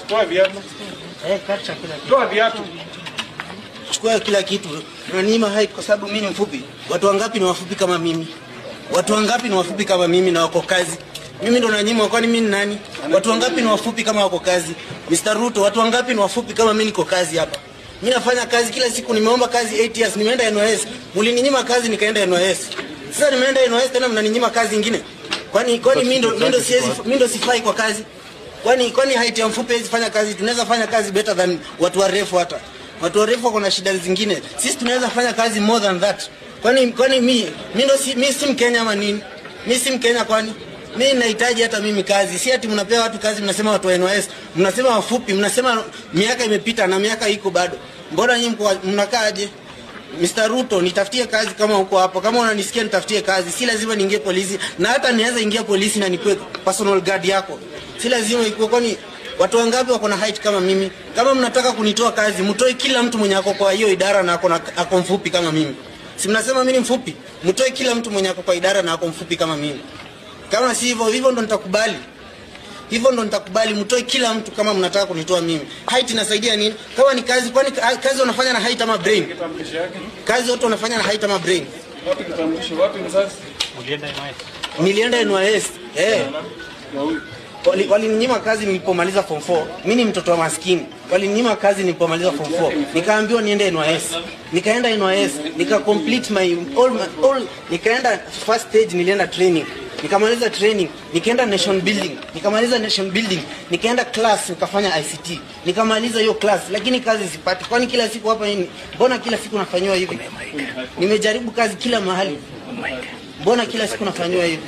Toa viatu. Toa viatu. Chukua kila kitu. Unaninyima height kwa sababu mimi ni mfupi. Watu wangapi ni wafupi kama mimi? Watu wangapi ni wafupi kama mimi na wako kazi? Mimi ndo nanyimwa, kwani mimi ni nani? Watu wangapi ni wafupi kama wako kazi? Mr. Ruto, watu wangapi ni wafupi kama mimi niko kazi hapa? Mimi nafanya kazi kila siku, nimeomba kazi 8 years, nimeenda NYS. Mlininyima kazi nikaenda NYS. Sasa nimeenda NYS tena mnaninyima kazi nyingine. Kwani mimi ndo siwezi, mimi ndo sifai kwa kazi? Kwani height ya mfupi haiwezi fanya kazi? Tunaweza fanya kazi better than watu warefu hata. Watu warefu wako na shida zingine. Sisi tunaweza fanya kazi more than that. Kwani mi si Mkenya ama nini? Mi si Mkenya kwani? Mi nahitaji hata mimi kazi. Si ati mnapea watu kazi, mnasema watu wa NYS, mnasema wafupi, mnasema miaka imepita na miaka iko bado. Mbona nyinyi mnakaaje? Mr. Ruto, nitafutie kazi kama uko hapo. Kama unanisikia, nitafutie kazi. Si lazima niingie polisi, na hata niweza ingia polisi na nikuwe personal guard yako. Si lazima ikuwe, kwani watu wangapi wako na height kama mimi? Kama mnataka kunitoa kazi, mtoe kila mtu mwenye ako kwa hiyo idara na ako mfupi kama mimi. Si mnasema mimi ni mfupi? Mtoe kila mtu mwenye ako kwa idara na ako mfupi kama mimi. Kama si hivyo, hivyo ndo nitakubali. Hivyo ndo nitakubali, mtoe kila mtu kama mnataka kunitoa mimi. Height inasaidia nini? Kama ni kazi, kwani kazi wanafanya na height ama brain? Kitambulisho yake. Kazi wote wanafanya na height ama brain? Wapi kitambulisho? Wapi mzazi? Ulienda NYS? Nilienda NYS. Eh. Na huyu. Walininyima kazi nilipomaliza form 4. Mimi ni mtoto wa maskini. Walininyima kazi nilipomaliza form 4. Nikaambiwa niende NYS. Nikaenda NYS, nika complete my all, nikaenda first stage, nilienda training. Nikamaliza training, nikaenda nation building. Nikamaliza nation building, nikaenda class nikafanya ICT. Nikamaliza hiyo class, lakini kazi sipati. Kwani kila siku hapa nini? Mbona kila siku nafanyiwa hivi? Nimejaribu kazi kila mahali. Mbona kila siku nafanyiwa hivi?